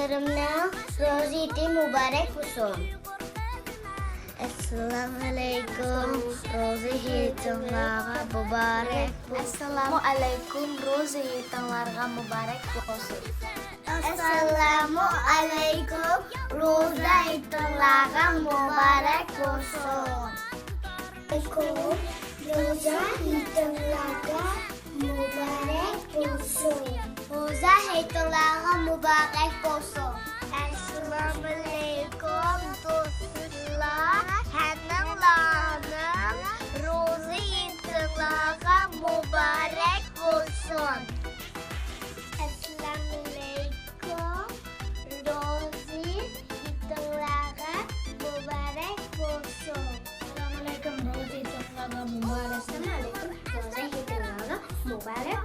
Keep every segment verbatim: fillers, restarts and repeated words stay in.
ئەزىزلىرىمنىڭ روزا ھېيتى مۇبارەك بولسۇن. ئەسسالامۇئەلەيكۇم، روزا ھېيتىڭلارغا مۇبارەك بولسۇن. ئەسسالامۇئەلەيكۇم، روزا ھېيتىڭلارغا مۇبارەك بولسۇن. ئەسسالامۇئەلەيكۇم، روزا ھېيتىڭلارغا مۇبارەك بولسۇن. ئەسسالامۇئەلەيكۇم، روزا ھېيتىڭلارغا مۇبارەك بولسۇن. روزا ھېيتىڭلارغا مۇبارەك بولسۇن. ئەسسالامۇئەلەيكۇم دوستلار، ھەممىڭلارنىڭ روزا ھېيتىڭلارغا مۇبارەك بولسۇن. ئەسسالامۇئەلەيكۇم، روزا ھېيتىڭلارغا مۇبارەك بولسۇن. ئەسسالامۇئەلەيكۇم، روزا ھېيتىڭلارغا مۇبارەك.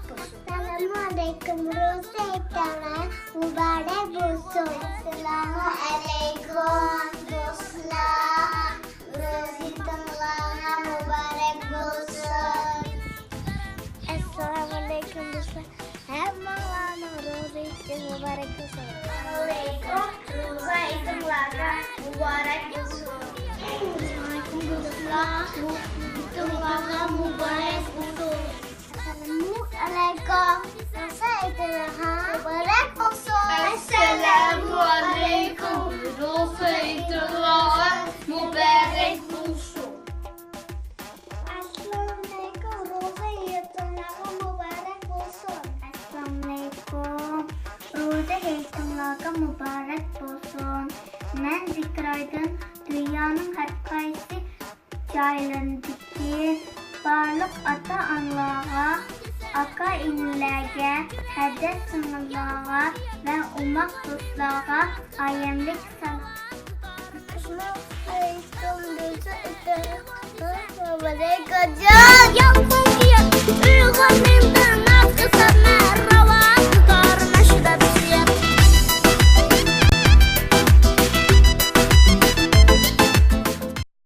ئەسسالامۇئەلەيكۇم، روزا ھېيتىڭلارغا مۇبارەك بولسۇن. ئەسسالامۇئەلەيكۇم، روزا ھېيتىڭلارغا مۇبارەك بولسۇن. ئەسسالامۇئەلەيكۇم دوستلار، روزا ھېيتىڭلارغا مۇبارەك بولسۇن. ئەسسالامۇئەلەيكۇم دوستلار، ھەممىڭلارنىڭ روزا ھېيتى مۇبارەك بولسۇن. ئەسسالامۇئەلەيكۇم، روزا ھېيتىڭلارغا مۇبارەك بولسۇن. ئەسسالامۇئەلەيكۇم دوستلار، ھېيتىڭلارغا مۇبارەك بولسۇن. ئەسسالامۇئەلەيكۇم، روزا ھېيتىڭلارغا مۇبارەك بولسۇن. ئەسسالامۇئەلەيكۇم، روزا ھېيتىڭلارغا مۇبارەك بولسۇن. ئەسسالامۇئەلەيكۇم، روزا ھېيتىڭلارغا مۇبارەك بولسۇن. ئەسسالامۇئەلەيكۇم، روزا ھېيتىڭلارغا مۇبارەك بولسۇن. مەن زىكرايدىن. دۇنيانىڭ ھەر قايسى جايلىرىدىكى بارلىق ئاتا-ئانىلارغا، ئاكا-ئىنىلەرگە، قەرداش-سىڭىللارغا ۋە ئوماق دوستلارغا ئايەملىك سالام.